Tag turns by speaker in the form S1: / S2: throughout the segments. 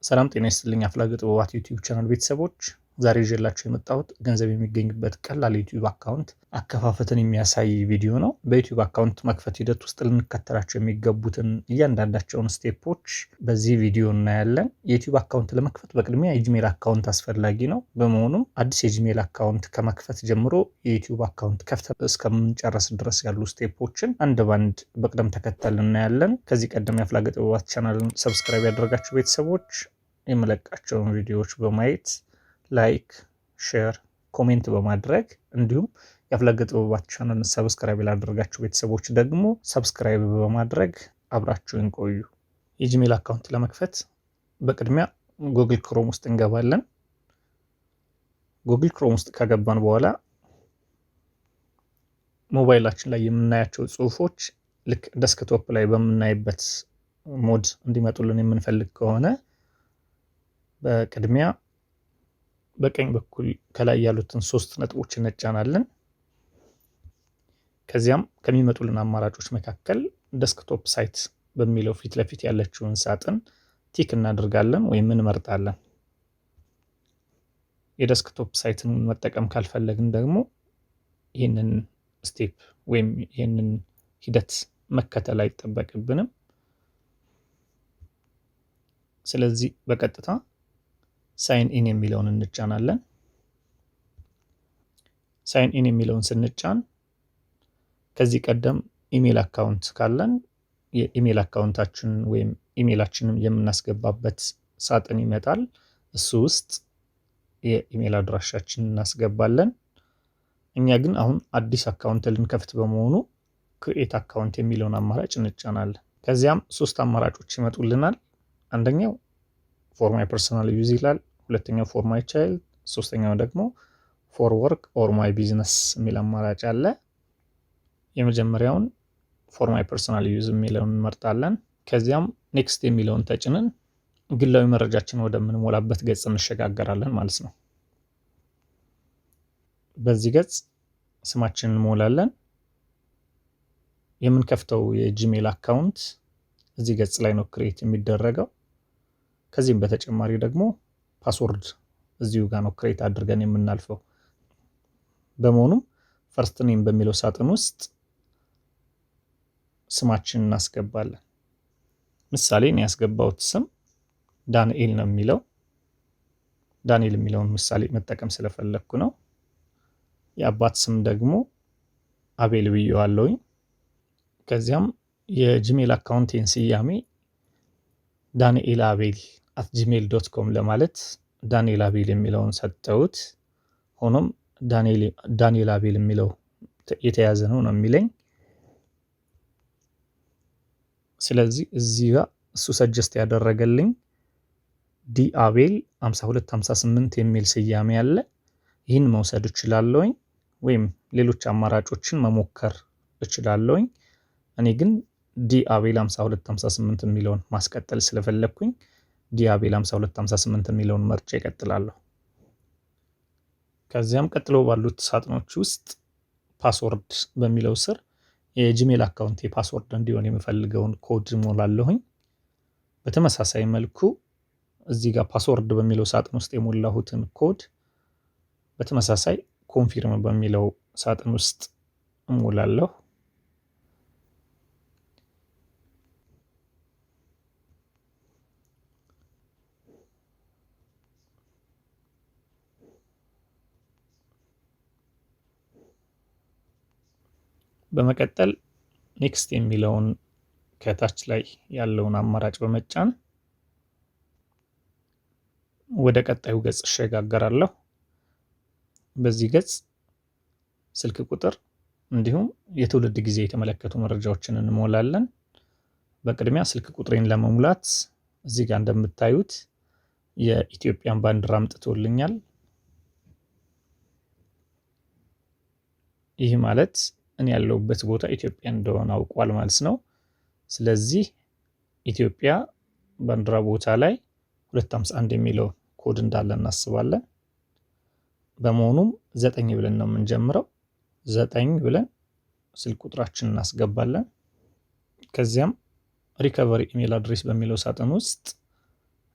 S1: ሰላም ጤና ይስጥልኝ አፍላገ ጥበባት YouTube channel ቤተሰቦች፣ ዛሬ ይዤላችሁ የመጣሁት ገንዘብ የሚገኝበት ቀላል YouTube account አከፋፈትን የሚያሳይ ቪዲዮ ነው። በ YouTube account መክፈት ሂደት ውስጥ ልንከተላቸው የሚገቡትን እያንዳንዳቸውን step ኦች በዚህ ቪዲዮ እናያለን። የ YouTube account ለመክፈት በቅድሚያ የ Gmail account አስፈላጊ ነው። በመሆኑም አዲስ የ Gmail account ከመክፈት ጀምሮ የ YouTube account ከፍተን እስከምንጨርስ ድረስ ያሉ step ኦችን አንድ ባንድ በቅደም ተከተል እናያለን። ከዚህ ቀደም የአፍላገ ጥበባት channel ን subscribe ያደረጋችሁ ቤተሰቦች የምለቃቸውን ቪዲዮዎች በማየት like፣ share፣ comment በማድረግ እንዲሁም የአፍላገ ጥበባት channel ን subscribe ላደረጋችሁ ቤተሰቦች ደግሞ subscribe በማድረግ አብራችሁን ቆዩ። የ Gmail account ለመክፈት በቅድሚያ Google Chrome ውስጥ እንገባለን። Google Chrome ውስጥ ከገባን በኋላ ሞባይላችን ላይ የምናያቸው ጽሁፎች ልክ desktop ላይ በምናይበት mode እንዲመጡልን የምንፈልግ ከሆነ በቅድሚያ በቀኝ በኩል ከላይ ያሉትን ሶስት ነጥቦች እንጫናለን። ከዚያም ከሚመጡልን አማራጮች መካከል desktop site በሚለው ፊት ለፊት ያለችውን ሳጥን tick እናደርጋለን ወይም እንመርጣለን። የ desktop site ን መጠቀም ካልፈለግን ደግሞ ይህንን step ወይም ይህንን ሂደት መከተል አይጠበቅብንም። ስለዚህ በቀጥታ sign in የሚለውን እንጫናለን። Sign in የሚለውን ስንጫን ከዚህ ቀደም email account ካለን የ email account ኣችን ወይም ኢሜይላችንን የምናስገባበት ሳጥን ይመጣል። እሱ ውስጥ የኢሜል አድራሻችንን እናስገባለን። እኛ ግን አሁን አዲስ account ልንከፍት በመሆኑ create account የሚለውን አማራጭ እንጫናለን። ከዚያም ሶስት አማራጮች ይመጡልናል። አንደኛው for my personal use ይላል። ሁለተኛው for my child፣ ሶስተኛው ደግሞ for work or my business የሚል አማራጭ አለ። የመጀመሪያውን for my personal use የሚለውን እንመርጣለን። ከዚያም next የሚለውን ተጭነን ግላዊ መረጃችን ወደምንሞላበት ገጽ እንሸጋገራለን ማለት ነው። በዚህ ገጽ ስማችንን እንሞላለን። የምንከፍተው የ Gmail account እዚህ ገጽ ላይ ነው create የሚደረገው። ከዚህም በተጨማሪ ደግሞ password እዚሁ ጋር ነው create አድርገን የምናልፈው። በመሆኑም first name በሚለው ሳጥን ውስጥ ስማችንን እናስገባለን። ምሳሌ እኔ ያስገባሁት ስም ዳንኤል ነው የሚለው፣ ዳንኤል የሚለውን ምሳሌ መጠቀም ስለፈለግኩ ነው። የአባት ስም ደግሞ አቤል ብዬዋለሁኝ። ከዚያም የ Gmail account ኤን ስያሜ ዳንኤል አቤል @gmail.com ለማለት ዳንኤል አቤል የሚለውን ሰጠሁት። ሆኖም ዳንኤል አቤል የሚለው የተያዘ ነው ነው የሚለኝ። ስለዚህ እዚህ ጋር እሱ suggest ያደረገልኝ D አቤል 5258 የሚል ስያሜ አለ። ይህን መውሰድ እችላለሁኝ ወይም ሌሎች አማራጮችን መሞከር እችላለሁኝ። እኔ ግን D አቤል 5258 የሚለውን ማስቀጠል ስለፈለግኩኝ D አቤል 5258 የሚለውን መርጬ እቀጥላለሁ። ከዚያም ቀጥሎ ባሉት ሳጥኖች ውስጥ password በሚለው ስር የ Gmail account የ password እንዲሆን የምፈልገውን ኮድ እሞላለሁኝ። በተመሳሳይ መልኩ እዚህ ጋር password በሚለው ሳጥን ውስጥ የሞላሁትን ኮድ በተመሳሳይ confirm በሚለው ሳጥን ውስጥ እሞላለሁ። በመቀጠል next የሚለውን ከታች ላይ ያለውን አማራጭ በመጫን ወደ ቀጣዩ ገጽ እሸጋገራለሁ። በዚህ ገጽ ስልክ ቁጥር እንዲሁም የትውልድ ጊዜ የተመለከቱ መረጃዎችን እንሞላለን። በቅድሚያ ስልክ ቁጥሬን ለመሙላት እዚህ ጋር እንደምታዩት የኢትዮጵያን ባንዲራ አምጥቶልኛል። ይህ ማለት እኔ ያለሁበት ቦታ ኢትዮጵያ እንደሆነ አውቋል ማለት ነው። ስለዚህ ኢትዮጵያ ባንዲራ ቦታ ላይ 251 የሚለው ኮድ እንዳለ እናስባለን። በመሆኑም 9 ብለን ነው የምንጀምረው። 9 ብለን ስልክ ቁጥራችንን እናስገባለን። ከዚያም recovery email address በሚለው ሳጥን ውስጥ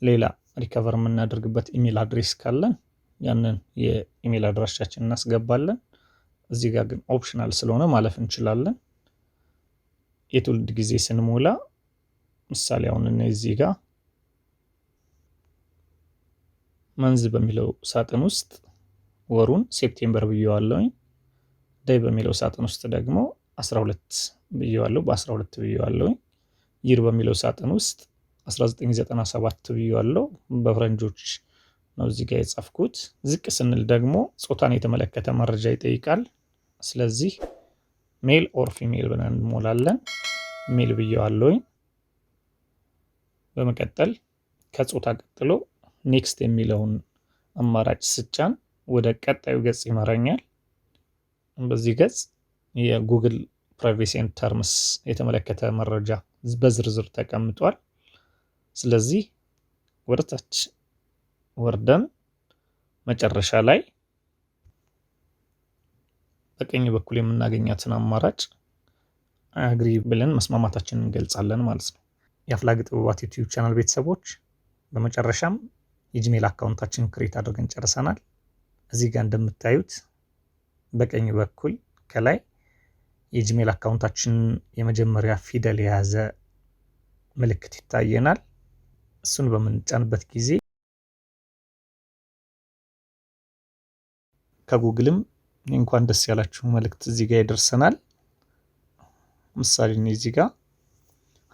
S1: ሌላ Recover የምናደርግበት email address ካለን ያንን የኢሜል አድራሻችን እናስገባለን። እዚህ ጋር ግን optional ስለሆነ ማለፍ እንችላለን። የትውልድ ጊዜ ስንሞላ ምሳሌ አሁን እዚህ ጋር month በሚለው ሳጥን ውስጥ ወሩን September ብየዋለሁኝ። Day በሚለው ሳጥን ውስጥ ደግሞ 12 ብየዋለሁ፣ በ12 ብየዋለሁኝ። Year በሚለው ሳጥን ውስጥ 1997 ብየዋለሁ። በፈረንጆች ነው እዚህ ጋር የጻፍኩት። ዝቅ ስንል ደግሞ ጾታን የተመለከተ መረጃ ይጠይቃል። ስለዚህ male or female ብለን እንሞላለን። Male ብየዋለሁኝ። በመቀጠል ከጾታ ቀጥሎ next የሚለውን አማራጭ ስጫን ወደ ቀጣዩ ገጽ ይመራኛል። በዚህ ገጽ የ Google privacy and terms የተመለከተ መረጃ በዝርዝር ተቀምጧል። ስለዚህ ወደ ታች ወርደን መጨረሻ ላይ በቀኝ በኩል የምናገኛትን አማራጭ agree ብለን መስማማታችንን እንገልጻለን ማለት ነው። የአፍላግ ጥበባት YouTube channel ቤተሰቦች፣ በመጨረሻም የ Gmail account ኣችንን create አድርገን ጨርሰናል። እዚህ ጋር እንደምታዩት በቀኝ በኩል ከላይ የ Gmail account ኣችን የመጀመሪያ ፊደል የያዘ ምልክት ይታየናል። እሱን በምንጫንበት ጊዜ ከጉግልም እንኳን ደስ ያላችሁ መልእክት እዚህ ጋር ይደርሰናል። ምሳሌ እኔ እዚህ ጋር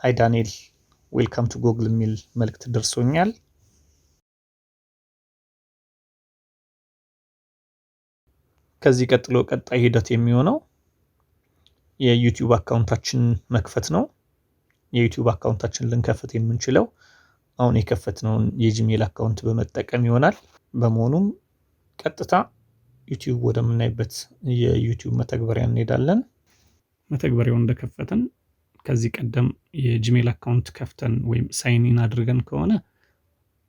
S1: "Hi ዳንኤል፣ welcome to Google" የሚል መልእክት ደርሶኛል። ከዚህ ቀጥሎ ቀጣይ ሂደት የሚሆነው የ YouTube account ኣችን መክፈት ነው። የ YouTube account ኣችን ልንከፍት የምንችለው አሁን የከፈትነውን የ Gmail account በመጠቀም ይሆናል። በመሆኑም ቀጥታ YouTube ወደምናይበት የ YouTube መተግበሪያ እንሄዳለን። መተግበሪያውን እንደከፈትን ከዚህ ቀደም የ Gmail account ከፍተን ወይም sign in አድርገን ከሆነ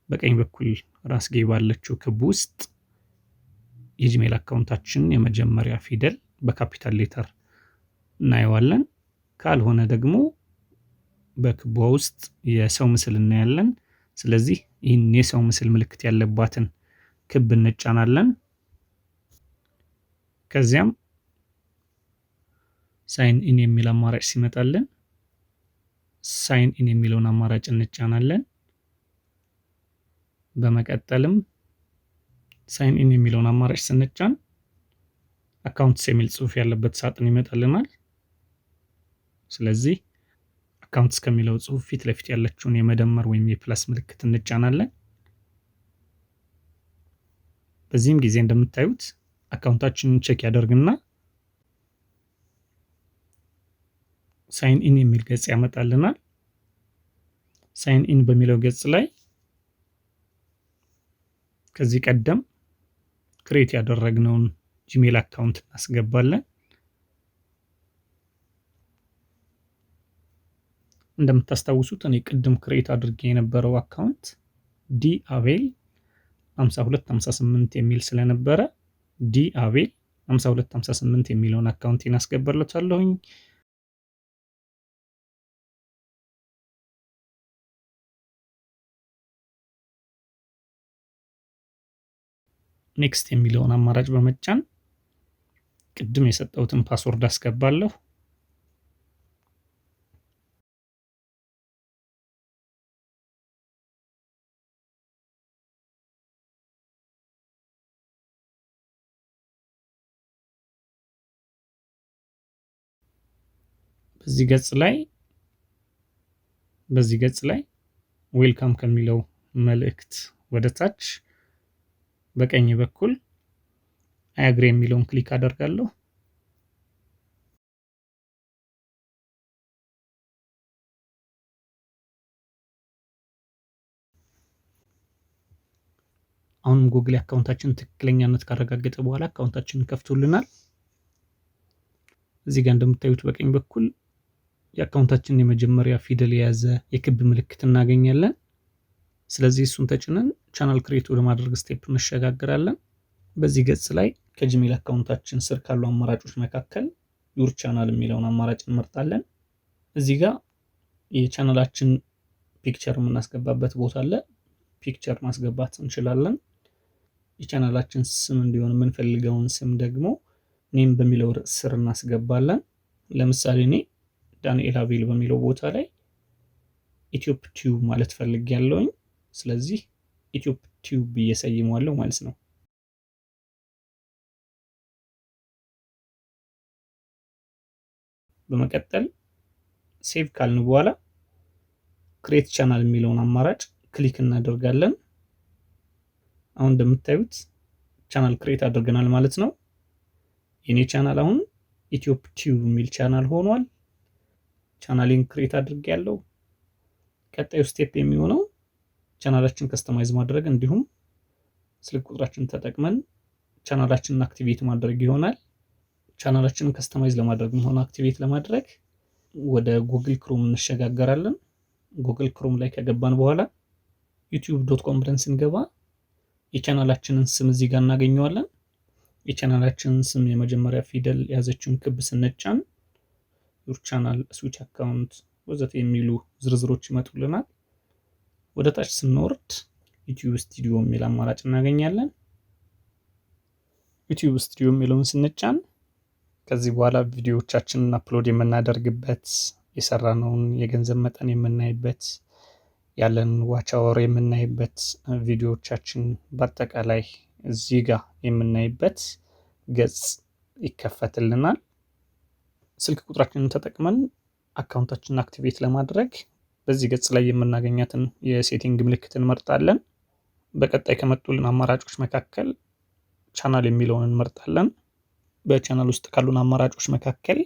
S1: በቀኝ በኩል ራስጌ ባለችው ክብ ውስጥ የ Gmail account ኣችን የመጀመሪያ ፊደል በ capital letter እናየዋለን። ካልሆነ ደግሞ በክቧ ውስጥ የሰው ምስል እናያለን። ስለዚህ ይህን የሰው ምስል ምልክት ያለባትን ክብ እንጫናለን። ከዚያም sign in የሚል አማራጭ ሲመጣልን sign in የሚለውን አማራጭ እንጫናለን። በመቀጠልም sign in የሚለውን አማራጭ ስንጫን accounts የሚል ጽሑፍ ያለበት ሳጥን ይመጣልናል። ስለዚህ accounts ከሚለው ጽሑፍ ፊት ለፊት ያለችውን የመደመር ወይም የ plus ምልክት እንጫናለን። በዚህም ጊዜ እንደምታዩት account ኣችንን check ያደርግና sign in የሚል ገጽ ያመጣልናል። Sign in በሚለው ገጽ ላይ ከዚህ ቀደም create ያደረግነውን Gmail account እናስገባለን። እንደምታስታውሱት እኔ ቅድም create አድርጌ የነበረው account D አቤል 5258 የሚል ስለነበረ D አቤል 5258 የሚለውን account አስገባለታለሁኝ። Next የሚለውን አማራጭ በመጫን ቅድም የሰጠሁትን password አስገባለሁ። በዚህ ገጽ ላይ welcome ከሚለው መልእክት ወደ ታች በቀኝ በኩል I agree የሚለውን click አደርጋለሁ። አሁንም Google account ኣችን ትክክለኛነት ካረጋገጠ በኋላ account ኣችንን ከፍቶልናል። እዚህ ጋር እንደምታዩት በቀኝ በኩል የ account ኣችንን የመጀመሪያ ፊደል የያዘ የክብ ምልክት እናገኛለን። ስለዚህ እሱን ተጭነን channel create ወደ ማድረግ step እንሸጋግራለን። በዚህ ገጽ ላይ ከ Gmail account ኣችን ስር ካሉ አማራጮች መካከል your channel የሚለውን አማራጭ እንመርጣለን። እዚህ ጋር የ channel ኣችን picture የምናስገባበት ቦታ አለ። Picture ማስገባት እንችላለን። የቻናላችን ስም እንዲሆን የምንፈልገውን ስም ደግሞ name በሚለው ርዕስ ስር እናስገባለን። ለምሳሌ እኔ ዳንኤል አቤል በሚለው ቦታ ላይ ኢትዮፕ ቲዩብ ማለት ፈልጌያለሁኝ። ስለዚህ ኢትዮፕ ቲዩብ ብዬ ሰይመዋለሁ ማለት ነው። በመቀጠል save ካልን በኋላ create channel የሚለውን አማራጭ click እናደርጋለን። አሁን እንደምታዩት channel create አድርገናል ማለት ነው። የኔ ቻናል አሁን ኢትዮፕ ቲዩብ የሚል ቻናል ሆኗል። Channel ኤን create አድርጌያለሁ። ቀጣዩ step የሚሆነው channel ኣችን customize ማድረግ እንዲሁም ስልክ ቁጥራችንን ተጠቅመን channel ኣችንን activate ማድረግ ይሆናል። Channel ኣችንን customize ለማድረግም ሆነ activate ለማድረግ ወደ Google Chrome እንሸጋገራለን። Google Chrome ላይ ከገባን በኋላ YouTube.com ብለን ስንገባ የቻናላችንን ስም እዚህ ጋር እናገኘዋለን። የቻናላችንን ስም የመጀመሪያ ፊደል የያዘችውን ክብ ስንጫን your channel፣ switch account ወዘተ የሚሉ ዝርዝሮች ይመጡልናል። ወደ ታች ስንወርድ YouTube Studio የሚል አማራጭ እናገኛለን። YouTube Studio የሚለውን ስንጫን ከዚህ በኋላ ቪዲዮዎቻችንን upload የምናደርግበት፣ የሰራነውን የገንዘብ መጠን የምናይበት፣ ያለን watch hour የምናይበት፣ ቪዲዮዎቻችን በአጠቃላይ እዚህ ጋር የምናይበት ገጽ ይከፈትልናል። ስልክ ቁጥራችንን ተጠቅመን account ኣችንን activate ለማድረግ በዚህ ገጽ ላይ የምናገኛትን የ setting ምልክት እንመርጣለን። በቀጣይ ከመጡልን አማራጮች መካከል ቻናል የሚለውን እንመርጣለን። በቻናል ውስጥ ካሉን አማራጮች መካከል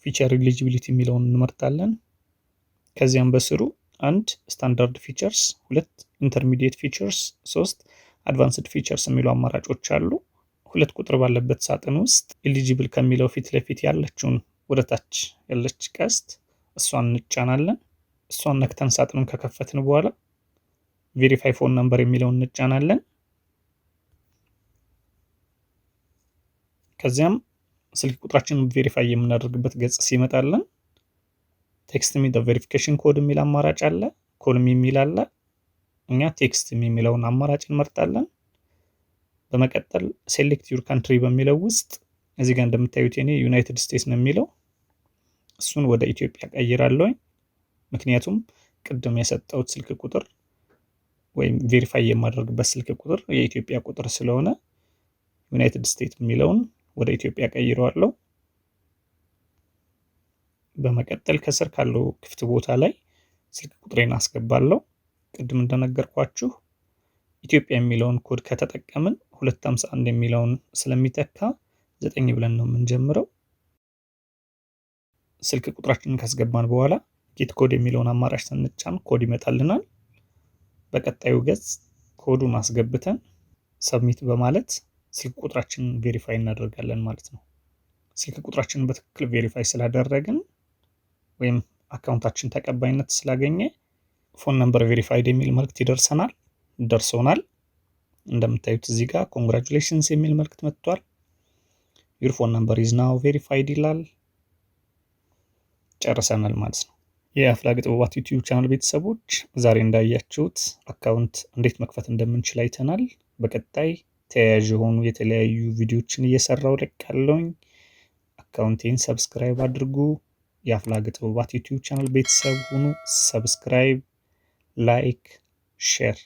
S1: feature eligibility የሚለውን እንመርጣለን። ከዚያም በስሩ አንድ standard features፣ ሁለት intermediate features፣ ሶስት advanced features የሚሉ አማራጮች አሉ። ሁለት ቁጥር ባለበት ሳጥን ውስጥ eligible ከሚለው ፊት ለፊት ያለችውን ወደ ታች ያለች ቀስት እሷን እንጫናለን። እሷን ነክተን ሳጥኑን ከከፈትን በኋላ verify phone number የሚለውን እንጫናለን። ከዚያም ስልክ ቁጥራችንን verify የምናደርግበት ገጽ ሲመጣልን text me verification code የሚል አማራጭ አለ፣ call me የሚል አለ። እኛ text me የሚለውን አማራጭ እንመርጣለን። በመቀጠል select your country በሚለው ውስጥ እዚህ ጋር እንደምታዩት የኔ United States ነው የሚለው፣ እሱን ወደ ኢትዮጵያ ቀይራለሁኝ። ምክንያቱም ቅድም የሰጠሁት ስልክ ቁጥር ወይም verify የማደርግበት ስልክ ቁጥር የኢትዮጵያ ቁጥር ስለሆነ United States የሚለውን ወደ ኢትዮጵያ ቀይረዋለሁ። በመቀጠል ከስር ካለው ክፍት ቦታ ላይ ስልክ ቁጥሬን አስገባለሁ። ቅድም እንደነገርኳችሁ ኢትዮጵያ የሚለውን ኮድ ከተጠቀምን 251 የሚለውን ስለሚተካ 9 ብለን ነው የምንጀምረው። ስልክ ቁጥራችንን ካስገባን በኋላ get code የሚለውን አማራጭ ስንጫን ኮድ ይመጣልናል። በቀጣዩ ገጽ ኮዱን አስገብተን submit በማለት ስልክ ቁጥራችንን verify እናደርጋለን ማለት ነው። ስልክ ቁጥራችንን በትክክል verify ስላደረግን ወይም account ኣችን ተቀባይነት ስላገኘ phone number verified የሚል መልእክት ይደርሰናል ደርሶናል። እንደምታዩት እዚህ ጋር congratulations የሚል መልእክት መጥቷል። Your phone number is now verified ይላል። ጨርሰናል ማለት ነው። የአፍላግ ጥበባት YouTube channel ቤተሰቦች ዛሬ እንዳያችሁት account እንዴት መክፈት እንደምንችል አይተናል። በቀጣይ ተያያዥ የሆኑ የተለያዩ ቪዲዮዎችን እየሰራው እለቃለሁኝ። Account ኤን subscribe አድርጉ። የአፍላግ ጥበባት YouTube channel ቤተሰብ ሁኑ። Subscribe፣ like፣ share።